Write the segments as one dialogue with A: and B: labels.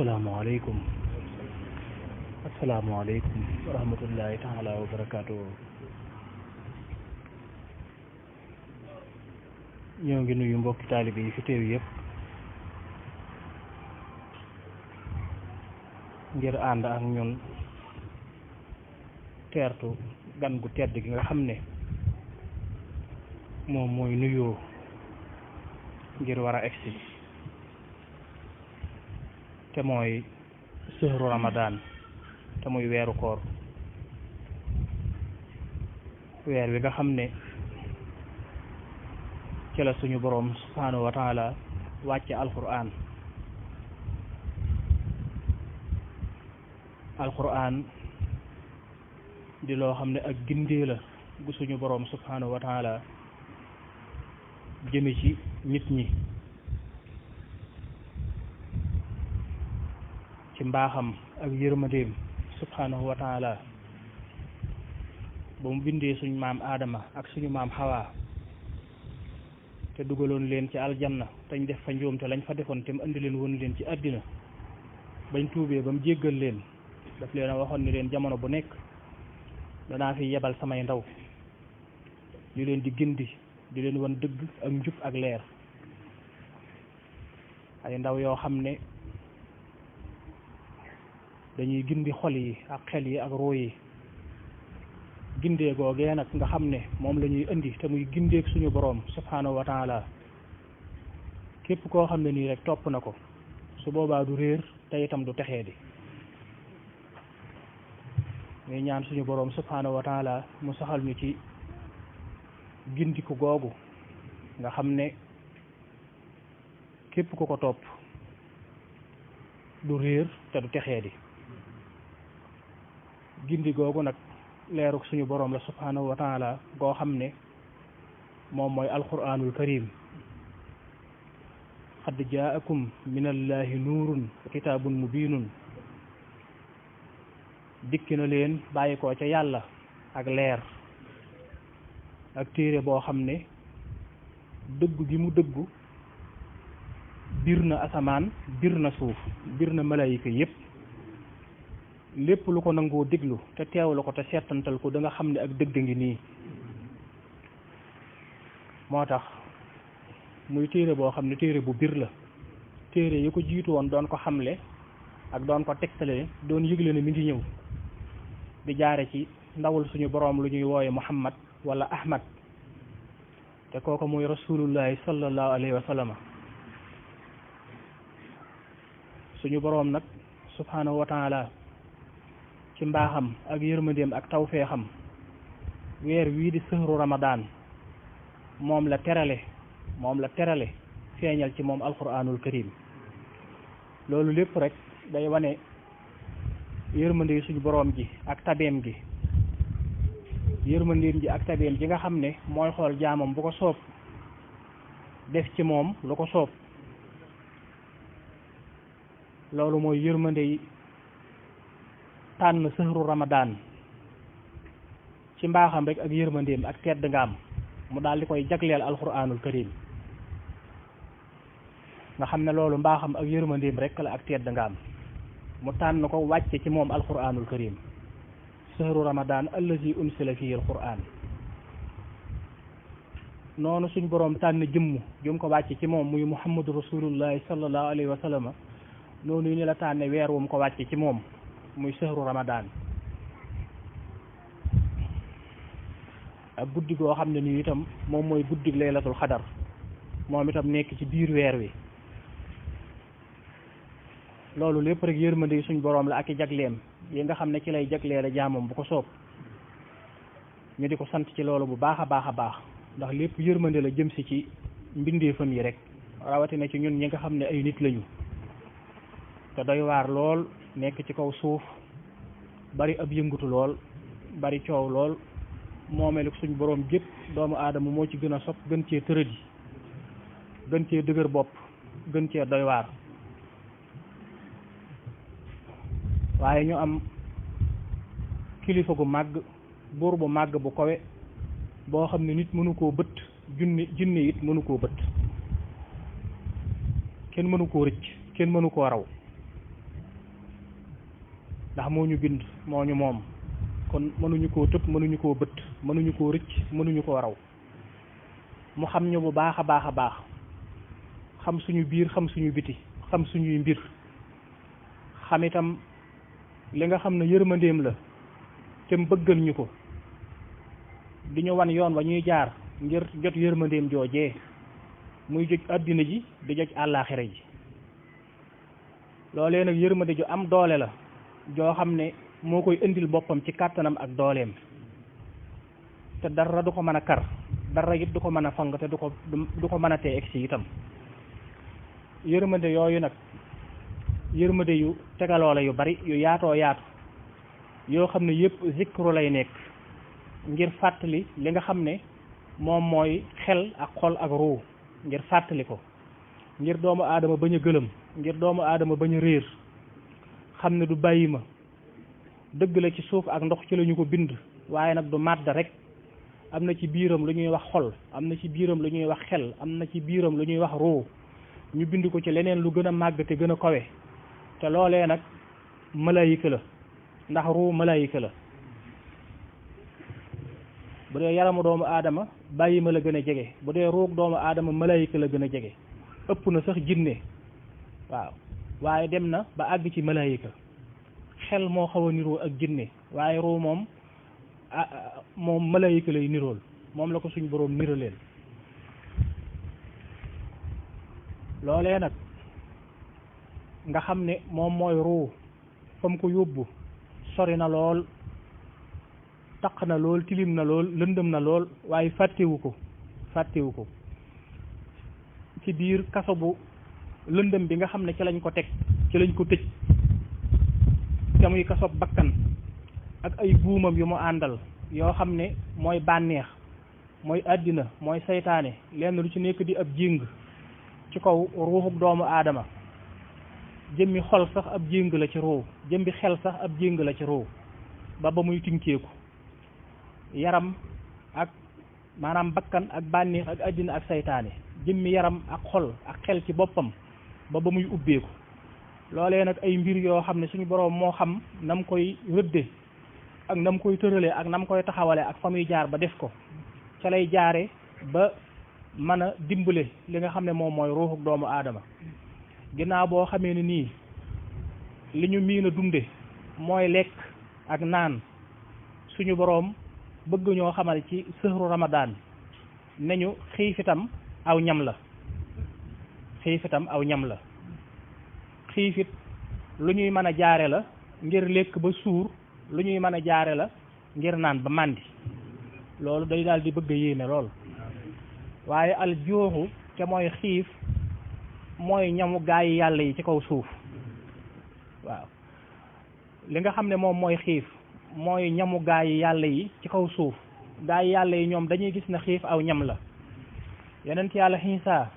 A: asalaamaaleykum wa rahmatullahi taala wa barakaatu. ñoo ngi nuyu mbokki taalibe yi fi teew yëpp ngir ànd ak ñun teertu gan gu tedd gi nga xam ne moom mooy nuyoo ngir war a egsi te mooy sëhru Ramadan te muy weeru koor, weer wi nga xam ne ci la suñu boroom subhaanahu wa taala wàcce alquran di loo xam ne ak gindee la gu suñu boroom subhaanahu wa taala jëme ci nit ñi ci mbaaxam ak yërmandeem subhaanahu wa taala ba mu bindee suñu maam Aadama ak suñu maam Hawa te dugaloon leen ci aljanna tañ def fa njuum te lañ fa defoon te mu andi leen woon leen ci àddina bañ tuubee ba mu jéggal leen daf leen a waxoon ni leen jamono bu nekk danaa fi yebal samay ndaw ñu leen di gindi di leen wan dëgg ak njub ak leer, ay ndaw yoo xam ne dañuy gindi xol yi ak xel yi ak ruu yi. gindee googee nag nga xam ne moom la ñuy indi te muy gindeek suñu boroom subhaanahu wa taala képp koo xam ne nii rek topp na ko su boobaa du réer te itam du texee di. muy ñaan suñu boroom subhaanahu wa taala mu saxal ñu ci gindiku googu nga xam ne képp ku ko topp du réer te du texee di. gindi googu nag leeruk suñu boroom la subhaanahu wa taala goo xam ne moom mooy alquranul karim. qad jaakum min allahi nuurun wa kitaabun mubiinun dikki na leen bàyyi ko ca yàlla ak leer ak téere boo xam ne dëggu gi mu dëggu bir na asamaan bir na suuf bir na malayika yépp. lépp lu ko nangoo déglu te teewlu ko te seetantal ko da nga xam ne ak dëgg ngi nii. moo tax muy téere boo xam ne téere bu bir la. téere yi ko jiitu woon doon ko xamle ak doon ko tegtale doon yëgle ne mi ngi ñëw di jaare ci ndawul suñu boroom lu ñuy wooye Muhammad wala Ahmad te kooku muy rasulullahi sallallahu alayhi wa sallam. suñu boroom nag subhanahu wa taala ci mbaaxam ak yërmandeem ak tawfeexam weer wii di sëhru Ramadan moom la terale feeñal ci moom alquranul karim. loolu lépp rek day wane yërmande suñu boroom ji ak tabeem gi. yërmandeem ji ak tabeem ji nga xam ne mooy xool jaamam bu ko soob def ci moom lu ko soob. loolu mooy yërmande yi tànn sëhru Ramadan ci mbaaxam rek ak yërmandeem ak tedd ngaam mu daal di koy jagleel alquranul karim nga xam ne loolu mbaaxam ak yërmandeem rek la ak tedd ngaam mu tànn ko wàcce ci moom alquranul karim. sëhru Ramadan allazi unsila fihi alquran. noonu suñ boroom tànn jëmm jum ko wàcce ci moom muy muhammadu rasulullahi sallallahu alayhi wa sallam noonu ni la tànne weer wum ko wàcce ci moom muy sëhru Ramadan. ak guddi goo xam ne nii itam moom mooy guddi laylatul xadar moom itam nekk ci biir weer wi. loolu lépp rek yërmande suñ boroom la ak i jagleem yi nga xam ne ci lay jagleele jaamam bu ko soob ñu di ko sant ci loolu bu baax a baax a baax ndax lépp yërmande la jëm si ci mbindeefam yi rek rawatina ci ñun ñi nga xam ne ay nit lañu te doy waar lool nekk ci kaw suuf bari ab yëngutu lool bari coow lool moomeelu suñ boroom jëpp doomu aadama moo ci gën a sopp gën cee tërëdi gën cee dëgër bopp gën cee doy waar. waaye ñu am kilifa gu màgg buur bu màgg bu kawe boo xam ne nit mënu koo bët junne it mënu koo bët kenn mënu koo rëcc kenn mënu koo raw ndax moo ñu bind moo ñu moom kon mënuñu koo tëb mënuñu koo bët mënuñu koo rëcc mënuñu koo raw mu xam ñu bu baax a baax a baax xam suñu biir xam suñu biti xam suñuy mbir xam itam li nga xam ne yërmandeem la te mu bëggal ñu ko di ñu wan yoon wa ñuy jaar ngir jot yërmandeem joojee muy joj àddina ji di joj àllaaxira ji loolee nag yërmande ju am doole la joo xam ne moo koy indil boppam ci kàttanam ak dooleem te dara du ko mën a kar dara it du ko mën a fang te du ko mën a tee egsi itam yërmande yooyu nag yërmande yu tegaloo la yu bari yu yaatoo yaatu yoo xam ne yëpp zikru lay nekk ngir fàttali li nga xam ne moom mooy xel ak xol ak ruu ngir fàttali ko ngir doomu aadama bañ a gëlëm ngir doomu aadama bañ a réer xam ne du bàyyi ma dëgg la ci suuf ak ndox ci lañu ko bind waaye nag du màdd rek am na ci biiram lu ñuy wax xol am na ci biiram lu ñuy wax xel am na ci biiram lu ñuy wax ruu ñu bind ko ci leneen lu gën a màgg te gën a kawe te loolee nag malaayika la ndax ruu malaayika la bu dee yaramu doomu aadama bàyyi ma la gën a jege bu dee ruug doomu aadama malaayika la gën a jege ëpp na sax jinne waaw waaye dem na ba àgg ci malaayika xel moo xaw a niroo ak jinne waaye ruu moom moom malaayika lay nirool moom la ko suñ boroom niraleen loolee nag nga xam ne moom mooy ruu fa mu ko yóbbu sori na lool taq na lool tilim na lool lëndëm na lool waaye fàttewu ko ci biir kaso bu lëndëm bi nga xam ne ci lañ ko teg ci lañ ko tëj te muy kaso bakkan ak ay buumam yu mu àndal yoo xam ne mooy bànneex mooy àddina mooy saytaane lenn lu ci nekk di ab jéng ci kaw ruuxuk doomu aadama jëmmi xol sax ab jéng la ci ruu jëmmi xel sax ab jéng la ci ruu ba muy tinkeeku yaram ak maanaam bakkan ak bànneex ak àddina ak saytaane jëmmi yaram ak xol ak xel ci boppam ba muy ubbeeku loolee nag ay mbir yoo xam ne suñu boroom moo xam nam koy rëdde ak nam koy tëralee ak nam koy taxawale ak fa muy jaar ba def ko ca lay jaare ba mën a dimbale li nga xam ne moom mooy ruuxuk doomu aadama ginnaaw boo xamee ne nii li ñu miin a dunde mooy lekk ak naan suñu boroom bëgg ñoo xamal ci sëhru ramadaan nañu xiifitam aw ñam la xiifit lu ñuy mën a jaare la ngir lekk ba suur lu ñuy mën a jaare la ngir naan ba màndi loolu day daal di bëgg a yéeme lool waaye al jooxu te mooy xiif mooy ñamu gaa yi yàlla yi ci kaw suuf waaw li nga xam ne moom mooy xiif mooy ñamu gaa yi yàlla yi ci kaw suuf gaa yi yàlla yi ñoom dañuy gis ne xiif aw ñam la yonent yàlla Iisaa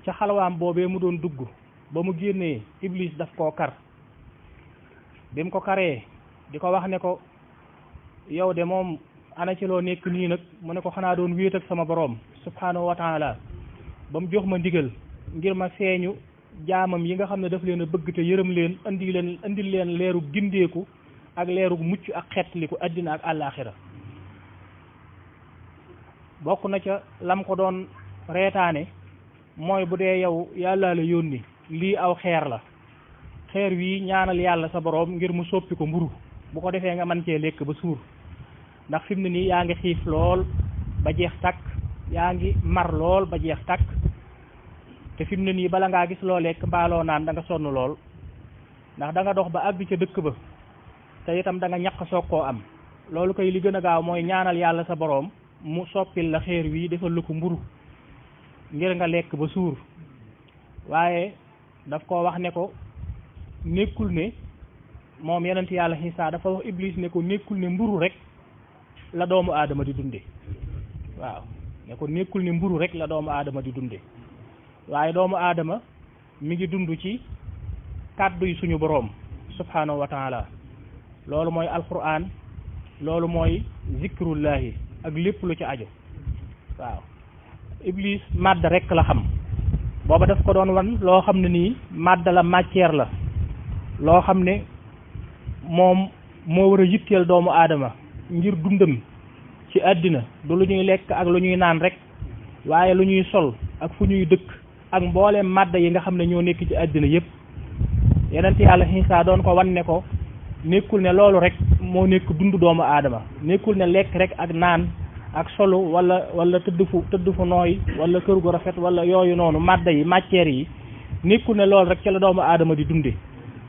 A: ca xalwaam boobee mu doon dugg ba mu génnee iblis daf koo kar bi mu ko karee di ko wax ne ko yow de moom ana ci loo nekk nii nag mu ne ko xanaa doon wéet ak sama boroom subhanahu wa taala ba mu jox ma ndigal ngir ma feeñu jaamam yi nga xam ne daf leen a bëgg te yërëm leen andil leen leeru gindeeku ak leeru mucc ak xeetliku àddina ak àllaaxira bokk na ca lam ko doon reetaane mooy bu dee yow yàllaa la yónni lii aw xeer la xeer wii ñaanal yàlla sa boroom ngir mu soppi ko mburu bu ko defee nga mën cee lekk ba suur ndax fi mu ne nii yaa ngi xiif lool ba jeex takk yaa ngi mar lool ba jeex takk te fi mu ne nii bala ngaa gis loo lekk mbaaloo naan da nga sonn lool ndax da nga dox ba àgg ca dëkk ba te itam da nga ñaq soog koo am loolu koy li gën a gaaw mooy ñaanal yàlla sa boroom mu soppil la xeer wii defal la ko mburu ngir nga lekk ba suur waaye daf koo wax ne ko nekkul ne moom yonent yàlla Iisaa dafa wax Iblis ne ko nekkul ne mburu rek la doomu aadama di dunde waaw ne ko nekkul ne mburu rek la doomu aadama di dunde waaye doomu aadama mi ngi dund ci kàddu yi suñu boroom subhanahu wa taala loolu mooy alquran loolu mooy zikrullahi ak lépp lu ci aju waaw Iblis màdd rek la xam booba daf ko doon wan loo xam ne nii màdd la matière la loo xam ne moom moo war a yitteel doomu aadama ngir dundam ci àddina du lu ñuy lekk ak lu ñuy naan rek waaye lu ñuy sol ak fu ñuy dëkk ak mbooleem màdda yi nga xam ne ñoo nekk ci àddina yépp yonent yàlla Iisaa doon ko wan ne ko nekkul ne loolu rek moo nekk dund doomu aadama nekkul ne lekk rek ak naan ak solo wala tëdd fu nooy wala kër gu rafet wala yooyu noonu màdda yi matière yi nekkul ne loolu rek ci la doomu aadama di dunde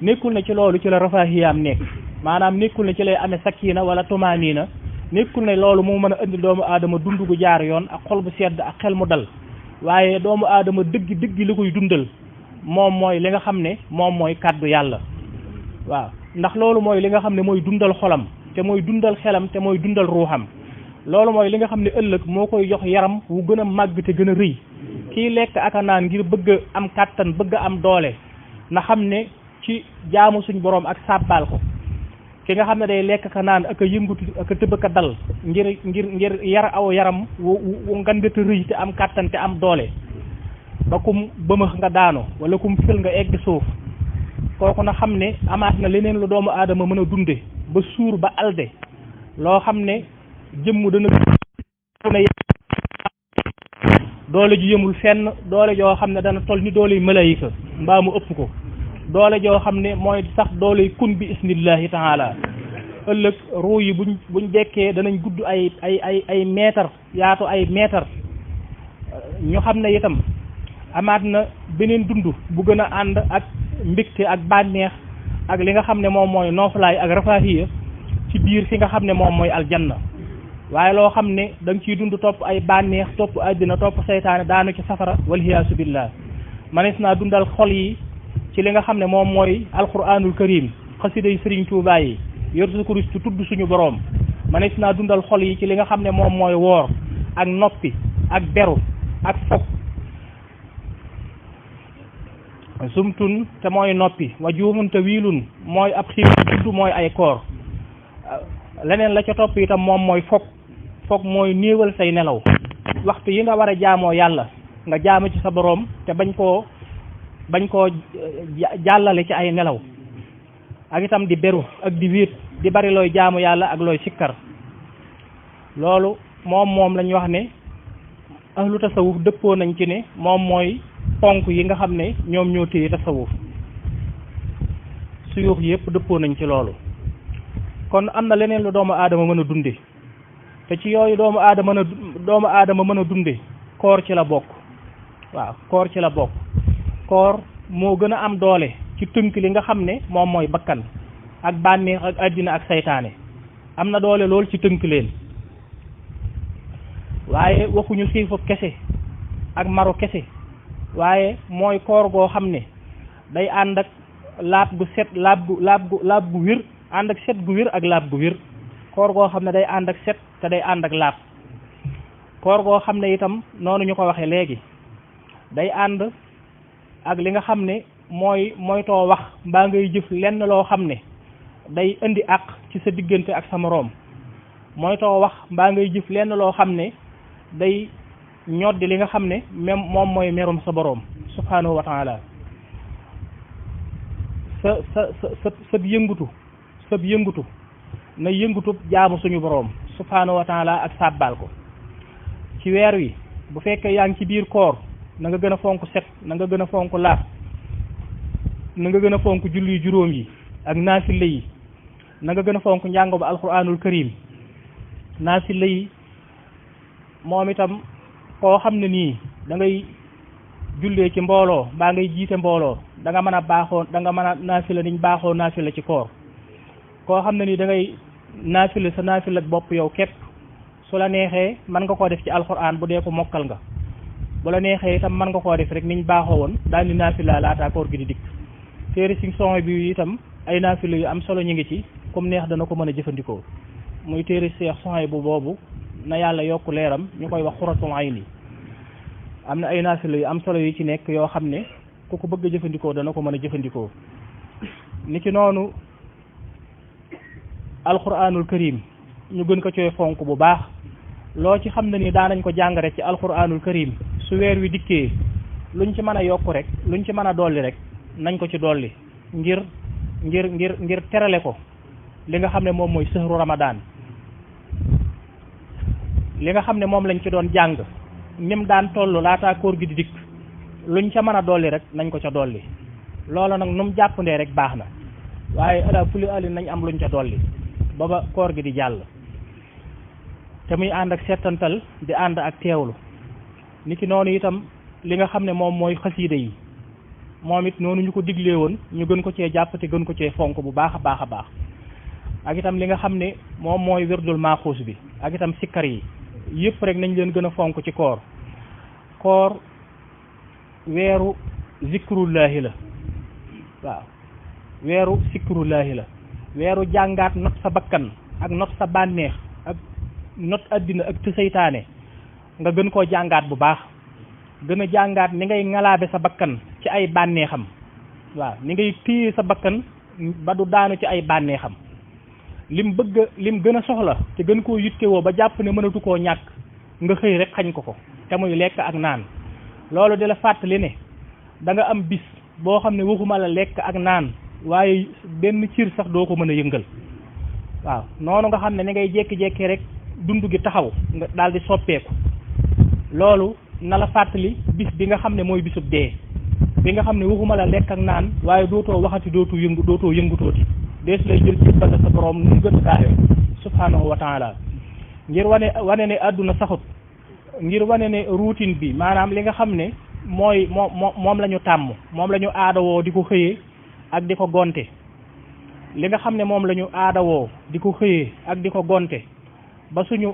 A: nekkul ne ci loolu ci la rafaahiyaam nekk maanaam nekkul ne ci lay amee sakkiina wala tumaaniina nekkul ne loolu moo mën a indi doomu aadama dund gu jaar yoon ak xol bu sedd ak xel mu dal waaye doomu aadama dëgg li koy dundal moom mooy li nga xam ne moom mooy kàddu yàlla waaw ndax loolu mooy li nga xam ne mooy dundal xolam te mooy dundal xelam te mooy dundal ruuxam loolu mooy li nga xam ne ëllëg moo koy jox yaram wu gën a màgg te gën a rëy kii lekk ak a naan ngir bëgg am kàttan bëgg am doole na xam ne ci jaamu suñ boroom ak sàbbaal ko ki nga xam ne day lekk ka naan ak a yëngutu ak a tëb ka dal ngir yar aw yaram wu ngandata rëy te am kàttan te am doole ba kum bëmëx nga daanu wala kum fël nga egg suuf kooku na xam ne amaat na leneen lu doomu aadama mën a dunde ba suur ba alde loo xam ne jëmm dana ne doole ju yëmul fenn doole joo xam ne dana toll ni doole malayika mbaa mu ëpp ko doole joo xam ne mooy sax doole kun bi ismillahi taala ëllëg ruu yi buñ dekkee danañ gudd ay mètre yaatu ay mètre ñu xam ne itam amaat na beneen dund bu gën a ànd ak mbégte ak bànneex ak li nga xam ne moom mooy nooflaay ak rafaahiya ci biir fi nga xam ne moom mooy aljanna waaye loo xam ne da nga ciy dund topp ay bànneex topp àddina topp seytaane daanu ci safara walhiyaasu billah manees naa dundal xol yi ci li nga xam ne moom mooy alquranul karim xasida yi sëriñ Tuubaa yi yor sa kurus tudd suñu boroom manees naa dundal xol yi ci li nga xam ne moom mooy woor ak noppi ak beru ak fokk sumtun te mooy noppi wa juumun te wiilun mooy ab xiir tudd mooy ay koor leneen la ca topp itam moom mooy fokk mooy néewal say nelaw waxtu yi nga war a jaamoo yàlla nga jaamu ci sa boroom te bañ koo jàllale ci ay nelaw ak itam di beru ak di wéet di bari looy jaamu yàlla ak looy sikkar loolu moom lañ wax ne ahlu tasawuf dëppoo nañ ci ne moom mooy ponk yi nga xam ne ñoom ñoo téye tasawuf suyuux yëpp dëppoo nañ ci loolu kon am na leneen lu doomu aadama mën a dunde te ci yooyu doomu aadama mën a dunde koor ci la bokk waaw koor ci la bokk koor moo gën a am doole ci tënk li nga xam ne moom mooy bakkan ak bànneex ak àddina ak saytaane am na doole lool ci tënk leen waaye waxuñu xiifu kese ak maru kese waaye mooy koor goo xam ne day ànd ak laab gu set laab gu wér ànd ak set gu wér ak laab gu wér koor goo xam ne day ànd ak set te day ànd ak laab koor goo xam ne itam noonu ñu ko waxee léegi day ànd ak li nga xam ne mooy too wax mbaa ngay jëf lenn loo xam ne day indi àq ci sa diggante ak sa moroom mooy too wax mbaa ngay jëf lenn loo xam ne day ñoddi li nga xam ne même moom mooy merum sa boroom subhanahu wa taala sab yëngutu na yëngutub jaamu suñu boroom subhanahu wa taala ak sàbbaal ko ci weer wi bu fekkee yaa ngi ci biir koor na nga gën a fonk set na nga gën a fonk laaf na nga gën a fonk julli juróom yi ak naafila yi na nga gën a fonk njàngo ba alquranul karim naafila yi moom itam koo xam ne nii da ngay jullee ci mbooloo mbaa ngay jiite mbooloo da nga mën a naafila niñ baaxoo naafila ci koor koo xam ne nii da ngay naafila sa naafila bopp yow képp su la neexee mën nga koo def ci alquran bu dee ko mokkal nga bu la neexee itam mën nga koo def rek niñ baaxoo woon daal di naafila laata koor gi di dikk téere si son bi itam ay naafila yu am solo ñu ngi ci comme neex dana ko mën a jëfandikoo muy téere seex son bu boobu na yàlla yokk leeram ñu koy wax xuratul ayni am na ay naafila yu am solo yu ci nekk yoo xam ne ku ko bëgg a jëfandikoo dana ko mën a jëfandikoo ni ki noonu alquranul karim ñu gën ko cooy fonk bu baax loo ci xam ne ni daanañ ko jàng rek ci alquranul karim su weer wi dikkee luñ ci mën a yokk rek luñ ci mën a dolli rek nañ ko ci dolli ngir terale ko li nga xam ne moom mooy sëhru Ramadan li nga xam ne moom lañ ci doon jàng nim daan toll laataa koor gi di dikk luñ ca mën a dolli rek nañ ko ca dolli loolu nag nu mu jàppandee rek baax na waaye ala fuli ali nañ am luñ ca dolli ba koor gi di jàll te muy ànd ak settantal di ànd ak teewlu niki noonu itam li nga xam ne moom mooy xasiida yi moom it noonu ñu ko diglee woon ñu gën ko cee jàpp te gën ko cee fonk bu baax a baax a baax ak itam li nga xam ne moom mooy wirdul maaxuus bi ak itam sikkar yi yëpp rek nañ leen gën a fonk ci koor weeru zikrullahi la waaw weeru zikrullahi la weeru jàngaat not sa bakkan ak not sa bànneex ak not addina ak te seytaane nga gën koo jàngaat bu baax gën a jàngaat ni ngay ngalaabe sa bakkan ci ay bànneexam waaw ni ngay téye sa bakkan ba du daanu ci ay bànneexam lim gën a soxla te gën koo yittewoo ba jàpp ne mënatu koo ñàkk nga xëy rek xañ ko te muy lekk ak naan loolu di la fàttali ne da nga am bis boo xam ne waxuma la lekk ak naan waaye benn cir sax doo ko mën a yëngal waaw noonu nga xam ne ni ngay jékki-jékki rek dund gi taxaw nga daal di soppeeku loolu na la fàttali bis bi nga xam ne mooy bisub dee bi nga xam ne waxuma la lekk ak naan waaye dootoo waxati dootoo yëngutooti dees lay jël ci bala sa borom nu mu gën gaawe subhanahu wa taala ngir wane ne àdduna saxut ngir wane ne routine bi maanaam li nga xam ne mooy moom la ñu tàmm moom la ñu aadawoo di ko xëyee ak di ko gonte li nga xam ne moom la ñu aadawoo di ko xëyee ak di ko gonte ba suñu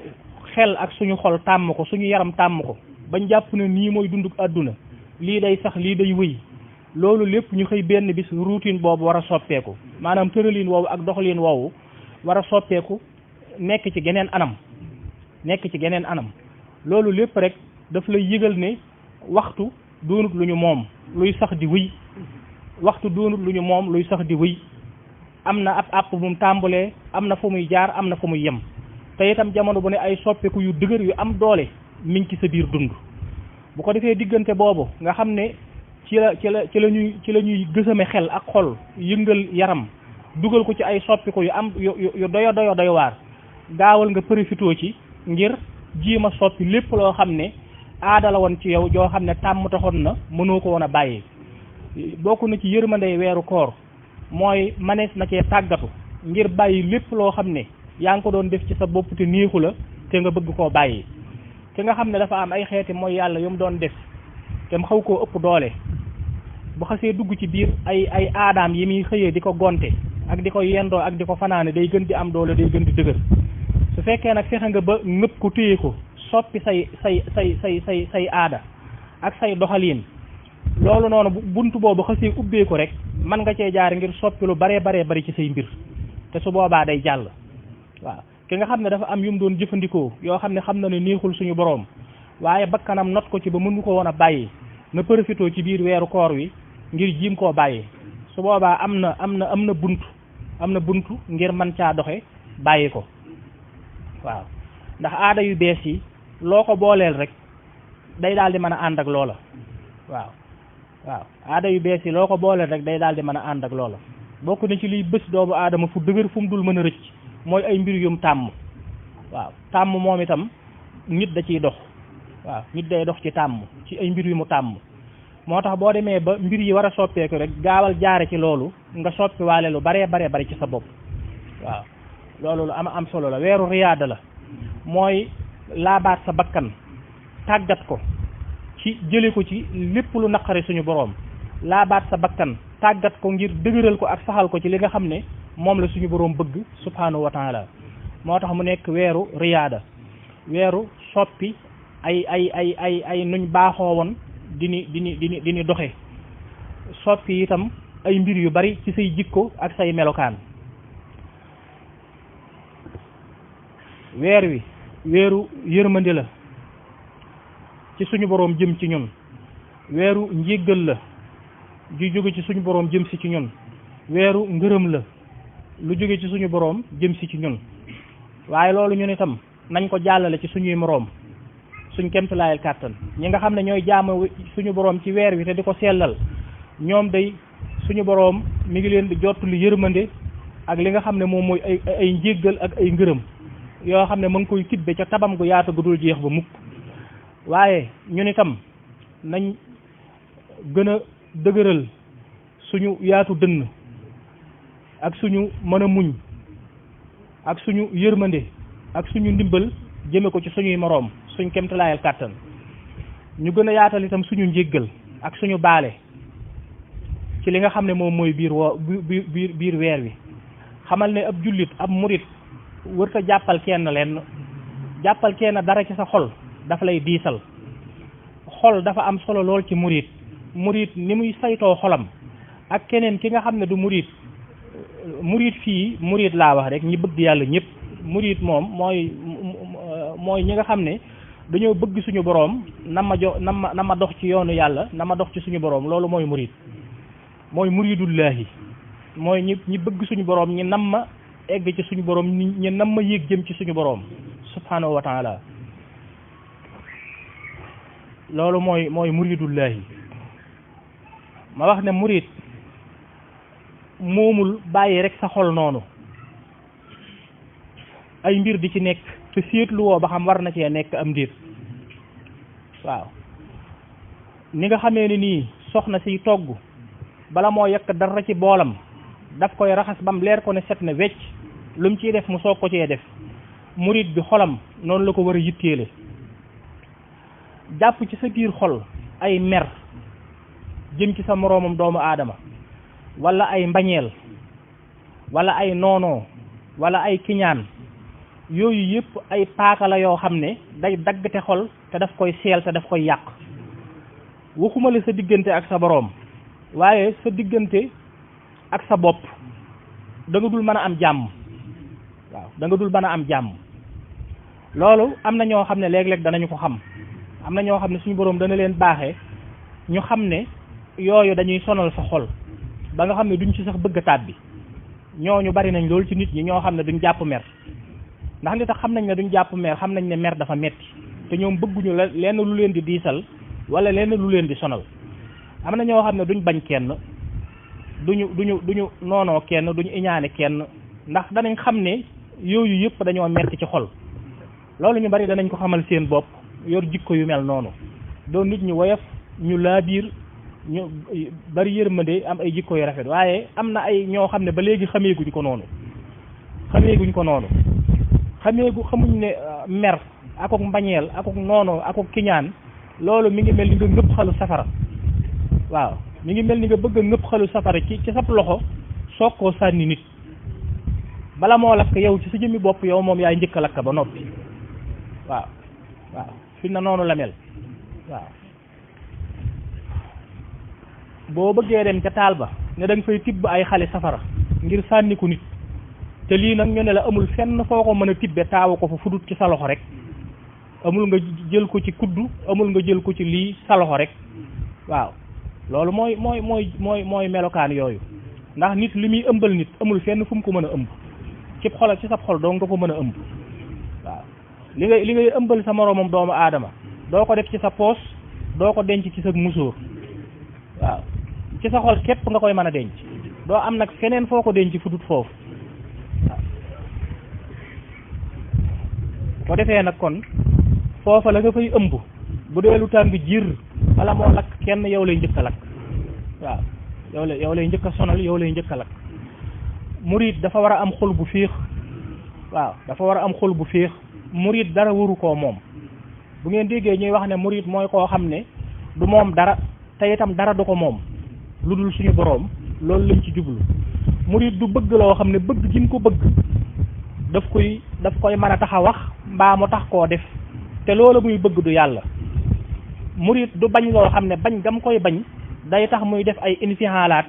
A: xel ak suñu xol tàmm ko suñu yaram tàmm ko bañ jàpp ne nii mooy dunduk àdduna lii day sax lii day wëy loolu lépp ñu xëy benn bis routine boobu war a soppeeku maanaam tëralin woowu ak doxalin woowu war a soppeeku nekk ci geneen anam loolu lépp rek daf lay yëgal ne waxtu doonut lu ñu moom luy sax di wëy waxtu doonut lu ñu moom luy sax di wëy am na ab àpp bu mu tàmbalee am na fu muy jaar am na fu muy yem te itam jamono bu ne ay soppeeku yu dëgër yu am doole mi ngi ci sa biir dund bu ko defee diggante boobu nga xam ne ci la ñuy gësame xel ak xol yëngal yaram dugal ko ci ay soppiku yu am yu doy waar gaawal nga profitoo ci ngir jiima soppi lépp loo xam ne aada la woon ci yow joo xam ne tàmm taxoon na mënoo ko woon a bàyyi bokk na ci yërmandey weeru koor mooy manees na cee tàggatu ngir bàyyi lépp loo xam ne yaa ngi ko doon def ci sa bopp te neexu la te nga bëgg koo bàyyi ki nga xam ne dafa am ay xeeti mooy yàlla yu mu doon def te mu xaw koo ëpp doole bu xasee dugg ci biir ay aadaam yi muy xëyee di ko gonte ak di ko yendoo ak di ko fanaane day gën di am doole day gën di dëgër su fekkee nag fexe nga ba nëpp ko téye ko soppi say aada ak say doxaliin loolu noonu buntu boobu xasee ubbee ko rek mën nga cee jaare ngir soppi lu baree bari ci say mbir te su boobaa day jàll waaw ki nga xam ne dafa am yu mu doon jëfandikoo yoo xam ne xam na ne neexul suñu boroom waaye bakkanam not ko ci ba mënu ko woon a bàyyi na profitoo ci biir weeru koor wi ngir jiim koo bàyyi su boobaa am na buntu ngir mën caa doxe bàyyi ko waaw ndax aada yu bees yi loo ko booleel rek day daal di mën a ànd ak loola waaw aada yu bees yi loo ko booleel rek day daal di mën a ànd ak loola bokk na ci liy bés doomu aadama fu dëgër fu mu dul mën a rëcc mooy ay mbir yum tàmm waaw tàmm moom itam nit da ciy dox waaw nit day dox ci tàmm ci ay mbir yu mu tàmm moo tax boo demee ba mbir yi war a soppeeku rek gaawal jaare ci loolu nga soppi waale lu baree bari ci sa bopp waaw loolu lu am solo la weeru riyaada la mooy laabaat sa bakkan tàggat ko ci jële ko ci lépp lu naqari suñu boroom laabaat sa bakkan tàggat ko ngir dëgëral ko ak saxal ko ci li nga xam ne moom la suñu boroom bëgg subhanahu wa taala moo tax mu nekk weeru riyaada weeru soppi ay nuñ baaxoo woon dini doxe soppi itam ay mbir yu bari ci say jikko ak say melokaan weer wi weeru yërmande la ci suñu boroom jëm ci ñun weeru njéggal la ju jóge ci suñu boroom jëm si ci ñun weeru ngërëm la lu jóge ci suñu boroom jëm si ci ñun waaye loolu ñun itam nañ ko jàllale ci suñuy moroom suñ kemtalaayal kàttan ñi nga xam ne ñooy jaamu suñu boroom ci weer wi te di ko sellal ñoom day suñu boroom mi ngi leen di jottali yërmande ak li nga xam ne moom mooy ay njéggal ak ay ngërëm yoo xam ne ma ngi koy tibbe ca tabam gu yaatu gu dul jeex ba mukk waaye ñun itam nañ gën a dëgëral suñu yaatu dënn ak suñu mën a muñ ak suñu yërmande ak suñu ndimbal jëme ko ci suñuy moroom suñ kemtalaayal kàttan ñu gën a yaatal itam suñu njéggal ak suñu baale ci li nga xam ne moom mooy biir weer wi xamal ne ab jullit ab murit wërta jàppal kenn lenn jàppal kenn dara ci sa xol dafa lay diisal xol dafa am solo lool ci murit ni muy saytoo xolam ak keneen ki nga xam ne du murit fii murit laa wax rek ñi bëgg yàlla ñëpp murit moom mooy ñi nga xam ne dañoo bëgg suñu boroom na ma dox ci yoonu yàlla na ma dox ci suñu boroom loolu mooy murit mooy muridullahi mooy ñi bëgg suñu boroom ñi nam ma egg ci suñu boroom ñi nam ma yéeg jëm ci suñu boroom subhanahu wa taala loolu mooy muridullahi ma wax ne murid moomul bàyyi rek sa xol noonu ay mbir di ci nekk te seetlu woo ba xam war na cee nekk am ndiir waaw ni nga xamee ne nii soxna siy togg bala moo yekk dara ci boolam daf koy raxas bam leer ko ne set na wecc lu mu ciy def mu soog ko cee def murid bi xolam noonu la ko war a yitteele jàpp ci sa biir xol ay mer jëm ci sa moroomam doomu aadama wala ay mbañeel wala ay noonoo wala ay kiñaan yooyu yëpp ay paaka la yoo xam ne day daggate xol te daf koy seel te daf koy yàq waxuma la sa diggante ak sa boroom waaye sa diggante ak sa bopp da nga dul mën a am jàmm waaw da nga dul mën a am jàmm loolu am na ñoo xam ne léeg-léeg danañu ko xam am na ñoo xam ne suñu boroom dana leen baaxee ñu xam ne yooyu dañuy sonal sa xol ba nga xam ne duñ ci sax bëgg a tàbbi ñooñu bari nañ loolu ci nit ñi ñoo xam ne duñ jàpp mer ndax li tax xam nañ ne duñ jàpp mer xam nañ ne mer dafa metti te ñoom bëgguñu la lenn lu leen di diisal wala lenn lu leen di sonal am na ñoo xam ne duñ bañ kenn duñu noonoo kenn duñu iñaane kenn ndax danañ xam ne yooyu yëpp dañoo metti ci xol loolu ñu bari danañ ko xamal seen bopp yor jikko yu mel noonu doon nit ñu woyof ñu laabiir ñu bari yërmande am ay jikko yu rafet waaye am na ay ñoo xam ne ba léegi xameeguñ ko noonu xamuñ ne mer akok mbañeel akok noonu akok kiñaan loolu mi ngi mel ni nga ngëpp xalu safara waaw mi ngi mel ni nga bëgg a ngëpp xalu safara ci sab loxo soog koo sànni nit bala moo lakk yow ci sa jëmmi bopp yow moom yaay njëkk a lakk ba noppi waaw fi na noonu la mel waaw boo bëggee dem ca taal ba ne da nga fay tibb ay xale safara ngir sànni ko nit te lii nag ñu ne la amul fenn foo ko mën a tibbe taawu ko fa fudut ci sa loxo rek amul nga jël ko ci kuddu amul nga jël ko ci lii sa loxo rek waaw loolu mooy melokaan yooyu ndax nit li muy ëmbal nit amul fenn fu mu ko mën a ëmb ci xol ci sab xol doo nga ko mën a ëmb waaw li ngay ëmbal sa moroomam doomu aadama doo ko def ci sa poos doo ko denc ci sa musóor waaw ci sa xol képp nga koy mën a denc doo am nag feneen foo ko denc fu dut foofu waaw ko defee nag kon foofa la nga fay ëmb bu dee lu tàng jir wala moo lakk kenn yow lay njëkk a lakk waaw yow lay njëkk a sonal yow lay njëkk a lakk murid dafa war a am xol bu féex waaw dafa war a am xol bu féex murid dara waru koo moom bu ngeen déggee ñuy wax ne murid mooy koo xam ne du moom dara te itam dara du ko moom lu dul suñu boroom loolu lañ ci jublu murid du bëgg loo xam ne bëgg gi mu ko bëgg daf koy mën a tax a wax mbaa mu tax koo def te loolu muy bëgg du yàlla murid du bañ loo xam ne bañ gam koy bañ day tax muy def ay infihaalaat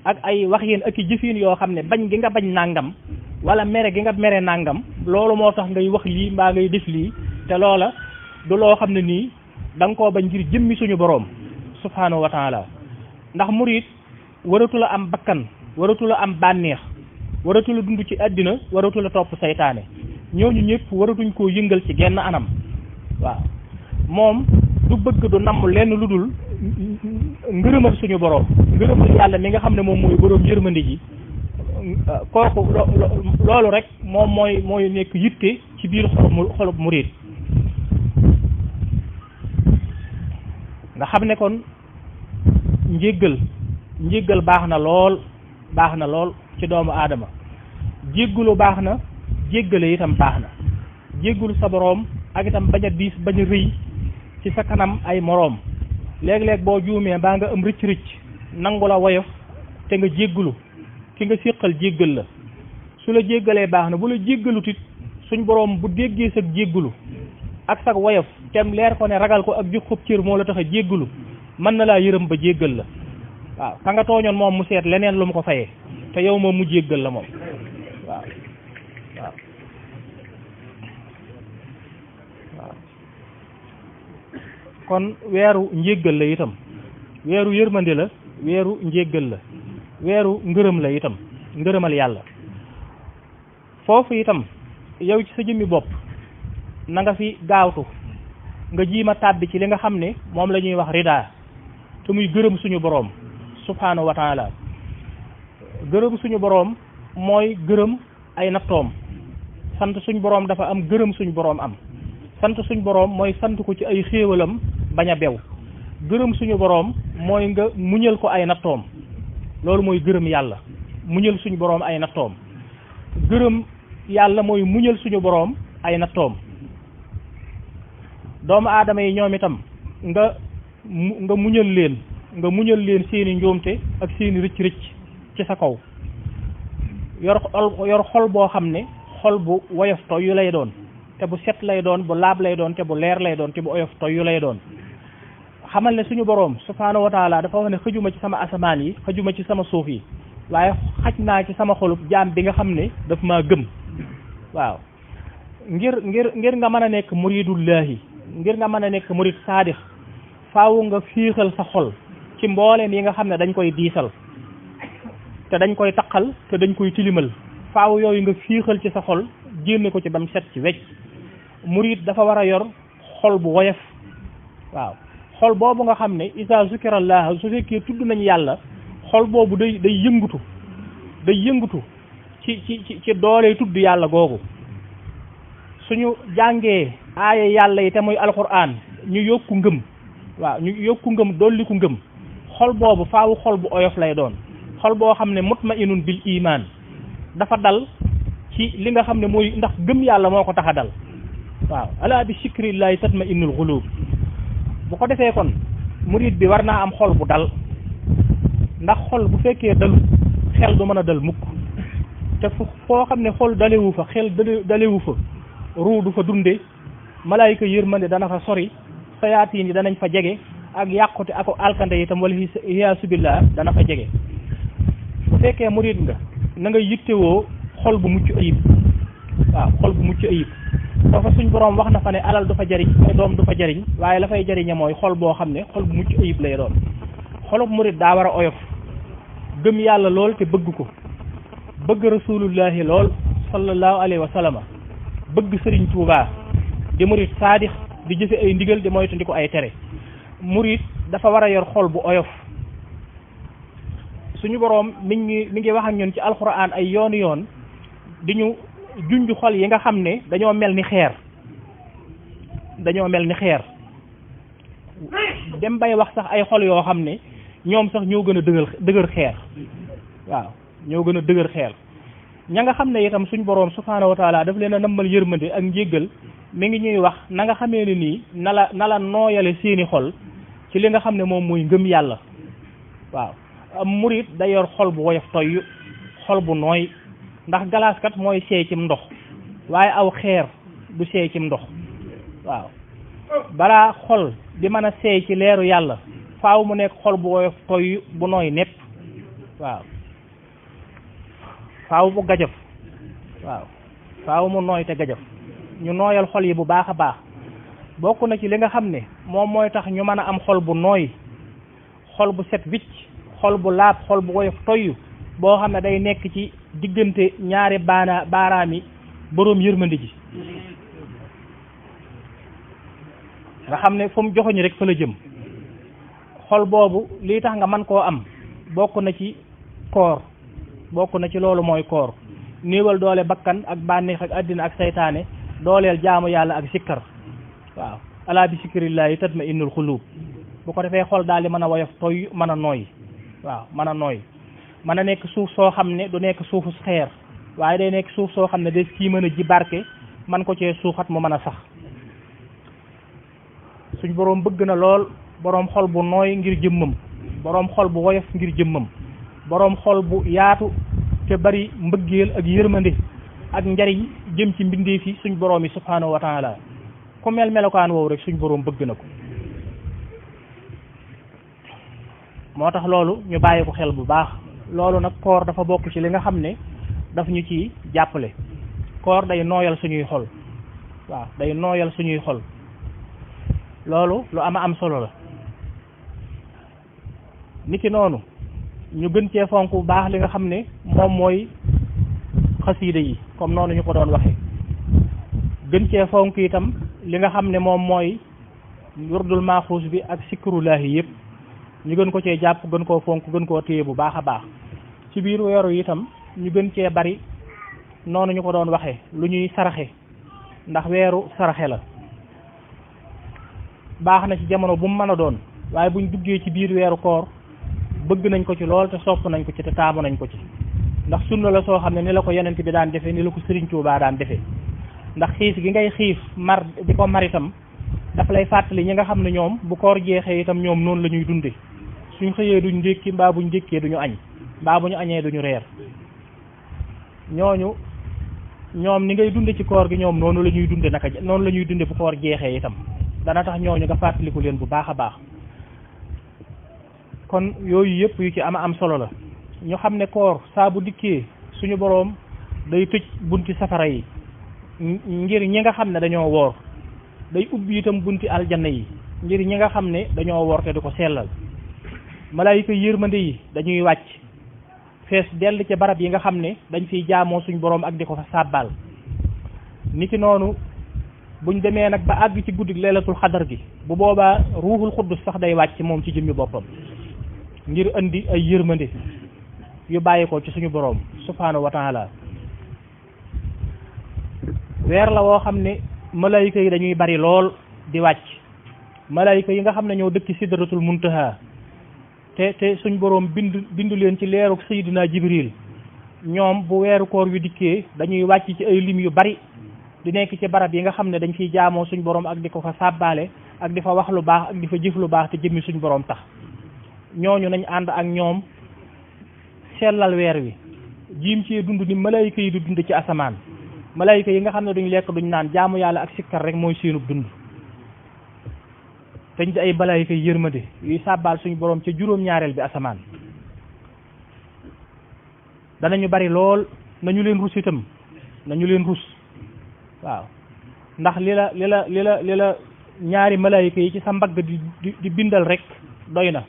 A: ak ay wax yéen ak i jëfin yoo xam ne bañ gi nga bañ nàngam wala mere gi nga mere nàngam loolu moo tax ngay wax lii mbaa ngay def lii te loola du loo xam ne nii da nga koo bañ ngir jëmmi suñu boroom subhanahu wa taala ndax murid waratu la am bakkan waratu la am bànneex waratu la dund ci àddina waratu la topp saytaane ñooñu ñëpp waratuñ koo yëngal ci genn anam waaw moom du bëgg du namm lenn lu dul ngërëmal suñu boroom ngërëmal yàlla mi nga xam ne moom mooy boroom yërmande ji kooku loolu rek moom mooy nekk yitte ci biir xolub murid nga xam ne kon njéggal baax na lool ci doomu aadama jéggulu baax na jéggale itam baax na jéggulu sa boroom ak itam bañ a diis bañ a rëy ci sa kanam ay moroom léeg-léeg boo juumee baa nga am rëcc nangu la woyof te nga jéggulu ki nga séqal jéggal la su la jéggalee baax na bu la jéggalut it suñ boroom bu déggee sa jéggulu ak sa woyof tem leer ko ne ragal ko ak jox ko cër moo la tax a jéggulu mën na laa yërëm ba jéggal la waaw ka nga tooñoon moom mu seet leneen lu mu ko fayee te yow moom mu jéggal la moom waaw kon weeru njéggal la itam weeru yërmande la weeru njéggal la weeru ngërëm la itam ngërëmal yàlla foofu itam yow ci sa jëmmi bopp na nga fi gaawtu nga jiima tàbbi ci li nga xam ne moom la ñuy wax rida te muy gërëm suñu boroom subhanahu wa taala gërëm suñu boroom mooy gërëm ay nattoom sant suñu boroom dafa am gërëm suñu boroom am sant suñu boroom mooy sant ko ci ay xéewalam bañ a bew gërëm suñu boroom mooy nga muñal ko ay nattoom loolu mooy gërëm yàlla muñal suñu boroom ay nattoom gërëm yàlla mooy muñal suñu boroom ay nattoom doomu aadama yi ñoom itam nga muñal leen seeni njuumte ak seeni rëcc-rëcc ci sa kaw yor xol boo xam ne xol bu woyof toy yu lay doon te bu set lay doon bu laab lay doon te bu leer lay doon te bu oyof toy yu lay doon xamal ne suñu boroom subhaanahu wa taala dafa wax ne xëjuma ci sama asamaan yi xëjuma ci sama suuf yi waaye xaj naa ci sama xolub jaam bi nga xam ne daf maa gëm waaw ngir nga mën a nekk muridullahi ngir nga mën a nekk murid saadix faaw nga fiixal sa xol ci mbooleem yi nga xam ne dañ koy diisal te dañ koy taqal te dañ koy tilimal faaw yooyu nga fiixal ci sa xol génne ko ci bam set ci wecc murid dafa war a yor xol bu woyof waaw xol boobu nga xam ne isa zukirallah su fekkee tudd nañ yàlla xol boobu day yëngutu ci doole tudd yàlla googu suñu jàngee aaya yàlla yi te muy alquran ñu yokku ngëm waaw ñu yokku ngëm dolliku ngëm xol boobu faawu xol bu oyof lay doon xol boo xam ne mutmainun bil iman dafa dal ci li nga xam ne mooy ndax gëm yàlla moo ko tax a dal waaw ala bi shikrillahi tatma'innul qulub bu ko defee kon murid bi war naa am xol bu dal ndax xol bu fekkee dalu xel du mën a dal mukk te foo xam ne xol dalewu fa xel dalewu fa ruu du fa dunde malaayika yërmande dana fa sori sayaatiin yi danañ fa jege ak yàqute ak alkande yi tam wala iyaasu billah dana fa jege bu fekkee murid nga na nga yittewoo xol bu mucc ayib waaw xol bu mucc ayib foofa suñ boroom wax na fa ne alal du fa jariñ ay doom du fa jariñ waaye la fay jariñe mooy xol boo xam ne xol bu mucc ayib lay doon xolub murid daa war a oyof gëm yàlla lool te bëgg ko bëgg rasulullahi lool sallallahu alayhi wa sallam bëgg sëriñ Tuubaa di murid saadix di jëfe ay ndigal di moytu ko ay tere murid dafa war a yor xol bu oyof suñu boroom mi ngi wax ak ñun ci alxuraan ay yoon di ñu junj xol yi nga xam ne dañoo mel ni xeer dem bay wax sax ay xol yoo xam ne ñoom sax ñoo gën a dëgër xeer waaw ñoo gën a dëgër xeer ña nga xam ne itam suñ boroom subhaanahu wa taala daf leen a nammal yërmande ak njéggal mi ngi ñuy wax na nga xamee ne nii na la nooyale seeni xol ci li nga xam ne moom mooy ngëm yàlla waaw am murit da yor xol bu woyof toy xol bu nooy ndax galaaskat mooy seey cim ndox waaye aw xeer du seey cim ndox waaw balaa xol di mën a seey ci leeru yàlla faaw mu nekk xol bu woyof toy bu nooy nepp waaw faaw bu gajaf waaw faaw mu nooy te gajaf ñu nooyal xol yi bu baax a baax bokk na ci li nga xam ne moom mooy tax ñu mën a am xol bu nooy xol bu set wicc xol bu laab xol bu woyof toyyu boo xam ne day nekk ci diggante ñaari baaraami boroom yërmandi ji nga xam ne fu mu joxoñ rek fa la jëm xol boobu lii tax nga mën koo am bokk na ci koor bokk na ci loolu mooy koor néewal doole bakkan ak bànneex ak àddina ak saytaane dooleel jaamu yàlla ak sikkar waaw alaa bi sikkirillaahi tatma'innul xuluub bu ko defee xol daal di mën a woyof toy mën a nooy waaw mën a nooy mën a nekk suuf soo xam ne du nekk suufu xeer waaye day nekk suuf soo xam ne des kii mën a ji barke man ko cee suuxat mu mën a sax suñ boroom bëgg na lool boroom xol bu nooy ngir jëmmam boroom xol bu woyof ngir jëmmam boroom xol bu yaatu te bari mbëggeel ak yërmande ak njariñ jëm ci mbindeef yi suñ boroom yi subhaanahu wa taala ku mel melokaan woowu rek suñ boroom bëgg na ko moo tax loolu ñu bàyyi ko xel bu baax loolu nag koor dafa bokk ci li nga xam ne daf ñu ci jàppale koor day nooyal suñuy xol waaw day nooyal suñuy xol loolu lu am solo la niki noonu ñu gën cee fonk bu baax li nga xam ne moom mooy xasiida yi comme noonu ñu ko doon waxe gën cee fonk itam li nga xam ne moom mooy wurdul maaxuus bi ak sikrullaahi yëpp ñu gën ko cee jàpp gën koo fonk gën koo téye bu baax a baax ci biir weeru itam ñu gën cee bari noonu ñu ko doon waxe lu ñuy saraxe ndax weeru saraxe la baax na ci jamono bu mu mën a doon waaye buñ duggee ci biir weeru koor bëgg nañ ko ci lool te sopp nañ ko ci te taamu nañ ko ci ndax sunna la soo xam ne ni la ko yonent bi daan defee ni la ko Sëriñ Tuubaa daan defee ndax xiif gi ngay xiif mar di ko mar itam daf lay fàttali ñi nga xam ne ñoom bu koor jeexee itam ñoom noonu la ñuy dunde suñ xëyee duñ ndékki mbaa buñ ndékkee duñu añ mbaa bu ñu añee duñu reer ñooñu ñoom ni ngay dunde ci koor gi ñoom noonu la ñuy dunde naka noonu la ñuy dunde bu koor jeexee itam dana tax ñooñu nga fàttaliku leen bu baax a baax kon yooyu yëpp yu ci am solo la ñu xam ne koor saa bu dikkee suñu boroom day tëj bunti safara yi ngir ñi nga xam ne dañoo woor day ubbi itam bunti aljanna yi ngir ñi nga xam ne dañoo woor te di ko sellal malaayika yërmande yi dañuy wàcc fees dell ci barab yi nga xam ne dañ fiy jaamoo suñ boroom ak di ko fa sàbbaal niki noonu buñ demee nag ba àgg ci guddi leelatul xadar gi bu boobaa ruuxul xuddus sax day wàcc moom ci jëmmi boppam ngir andi ay yërmande yu bàyyi ko ci suñu boroom subhaanahu wa taala weer la woo xam ne malaayika yi dañuy bari lool di wàcc malaayika yi nga xam ne ñoo dëkk sidratul muntaha te suñ boroom bindu leen ci leeru Seydina Jibril ñoom bu weeru koor wi dikkee dañuy wàcc ci ay lim yu bari di nekk ci barab yi nga xam ne dañ fiy jaamoo suñ boroom ak di ko fa sàbbaale ak di fa wax lu baax ak di fa jëf lu baax te jëmmi suñ boroom tax ñooñu nañ ànd ak ñoom sellal weer wi jiim ci dund ni malaayika yi di dund ci asamaan malaayika yi nga xam ne duñ lekk duñ naan jaamu yàlla ak sikkar rek mooy seenub dund dañ di ay malaayika yi yërmande yuy sàbbaal suñu boroom ca juróom-ñaareel bi asamaan danañu bari lool nañu leen rus itam nañu leen rus waaw ndax li la ñaari malaayika yi ci sa mbagg di bindal rek doy na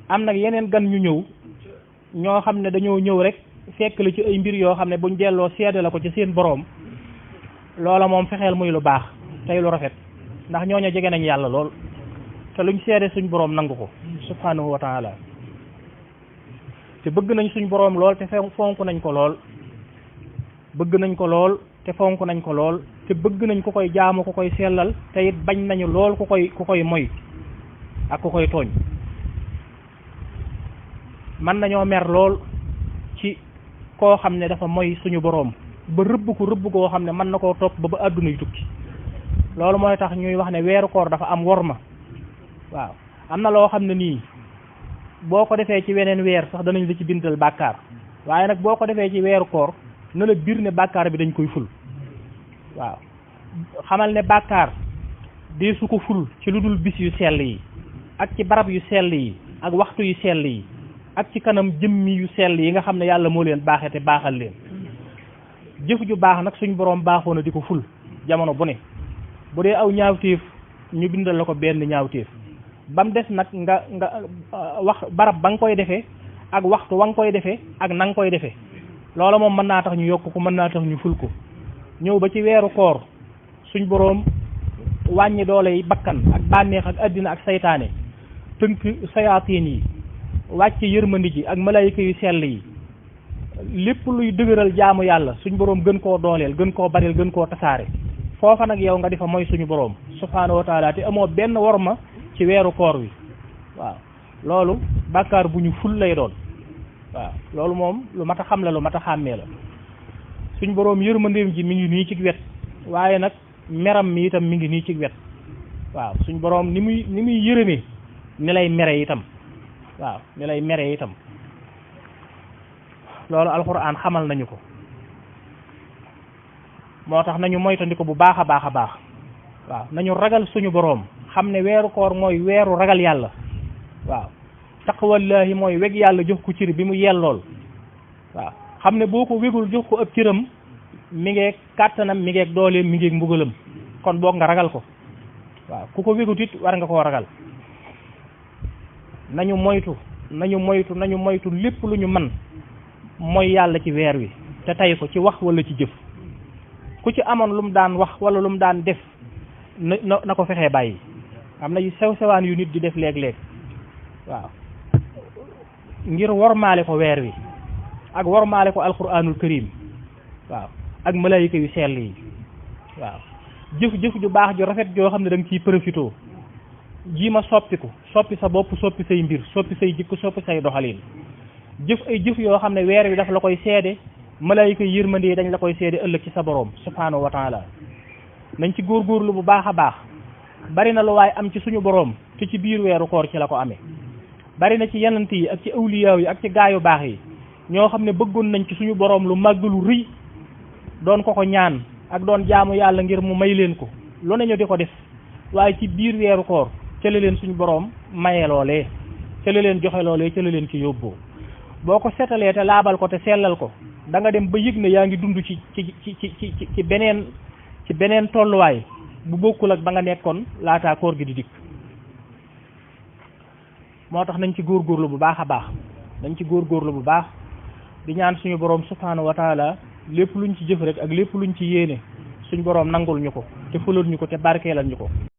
A: am nag yeneen gan ñu ñëw ñoo xam ne dañoo ñëw rek fekk la ci ay mbir yoo xam ne buñ delloo seede la ko ci seen boroom loola moom fexeel muy lu baax tey lu rafet ndax ñooña jege nañ yàlla lool te luñ seede suñ boroom nangu ko subhanahu wa taala te bëgg nañ suñ boroom lool te fonk nañ ko lool bëgg nañ ko lool te fonk nañ ko lool te bëgg nañ ku koy jaamu ku koy sellal te it bañ nañu lool ku koy moy ak ku koy tooñ mën nañoo mer lool ci koo xam ne dafa moy suñu boroom ba rëbb koo xam ne mën na koo topp ba àdduna yu tukki loolu mooy tax ñuy wax ne weeru koor dafa am worma waaw am na loo xam ne nii boo ko defee ci weneen weer sax danañ la ci bindal bàkkaar waaye nag boo ko defee ci weeru koor na la biir ne bàkkaar bi dañ koy ful waaw xamal ne bàkkaar dee su ko ful ci lu dul bis yu sell yi ak ci barab yu sell yi ak waxtu yu sell yi ak ci kanam jëmmi yu sell yi nga xam ne yàlla moo leen baaxee te baaxal leen jëf ju baax nag suñ boroom baaxoo na di ko ful jamono bu ne bu dee aw ñaawteef ñu bindal la ko benn ñaawteef ba mu des nag nga wax barab ba nga koy defee ak waxtu wa nga koy defee ak na nga koy defee loola moom mën naa tax ñu yokk ko mën naa tax ñu ful ko ñëw ba ci weeru koor suñ boroom wàññi doole yi bakkan ak bànneex ak àddina ak saytaane tënk sayaatiin yi wàcc yërmandi ji ak malaayika yu sell yi lépp luy dëgëral jaamu yàlla suñ boroom gën koo dooleel gën koo baril gën koo tasaare foofa nag yow nga di fa mooy suñu boroom subhaanahu wa taala te amoo benn worma ci weeru koor wi waaw loolu bàkkaar bu ñu ful lay doon waaw loolu moom lu mat a xam la lu mat a xàmmee la suñ boroom yërmandeem ji mi ngi nii ci wet waaye nag meram mi itam mi ngi nii ci wet waaw suñ boroom ni muy yërëmee ni lay mere itam waaw ni lay mere itam loolu alxuraan xamal nañu ko moo tax nañu moytandiku bu baax a baax a baax waaw nañu ragal suñu boroom xam ne weeru koor mooy weeru ragal yàlla waaw taqwallaahi mooy weg yàlla jox ko cër bi mu yellool waaw xam ne boo ko wegul jox ko ab cëram mi ngeeg kàttanam mi ngeeg dooleem mi ngeeg mbugalam kon boog nga ragal ko waaw ku ko wegut it war nga koo ragal nañu moytu lépp lu ñu mën mooy yàlla ci weer wi te tay ko ci wax wala ci jëf ku ci amoon lu mu daan wax wala lu mu daan def na ko fexee bàyyi am na yu sew-sewaan yu nit di def léeg-léeg waaw ngir wormaale ko weer wi ak wormaale ko alquranul karim waaw ak malaayika yu sell yi waaw jëf ju baax ju rafet joo xam ne da nga ciy profité jiima soppi sa bopp soppi say mbir soppi say jikko soppi say doxalin jëf ay jëf yoo xam ne weer wi dafa la koy seede malaayika yërmande yi dañ la koy seede ëllëg ci sa boroom subhaanahu wa taala nañ ci góorgóorlu bu baax a baax bari na lu waay am ci suñu boroom te ci biir weeru koor ci la ko amee bari na ci yenant yi ak ci awliyaaw yi ak ci gaayu baax yi ñoo xam ne bëggoon nañ ci suñu boroom lu màgg lu rëy doon ko ñaan ak doon jaamu yàlla ngir mu may leen ko lu nañu di ko def waaye ci biir weeru koor ca la leen suñu boroom maye loolee ca la leen joxe loolee ca la leen ci yóbboo boo ko setalee te laabal ko te sellal ko da nga dem ba yëg ne yaa ngi dund ci beneen tolluwaay bu bokkul ak ba nga nekkoon laataa koor gi di dikk moo tax nañ ci góorgóorlu bu baax a baax nañ ci góorgóorlu bu baax di ñaan suñu boroom subhaanahu wa taala lépp luñ ci jëf rek ak lépp luñ ci yéene suñu boroom nangul ñu ko te fulal ñu ko te barkeelal ñu ko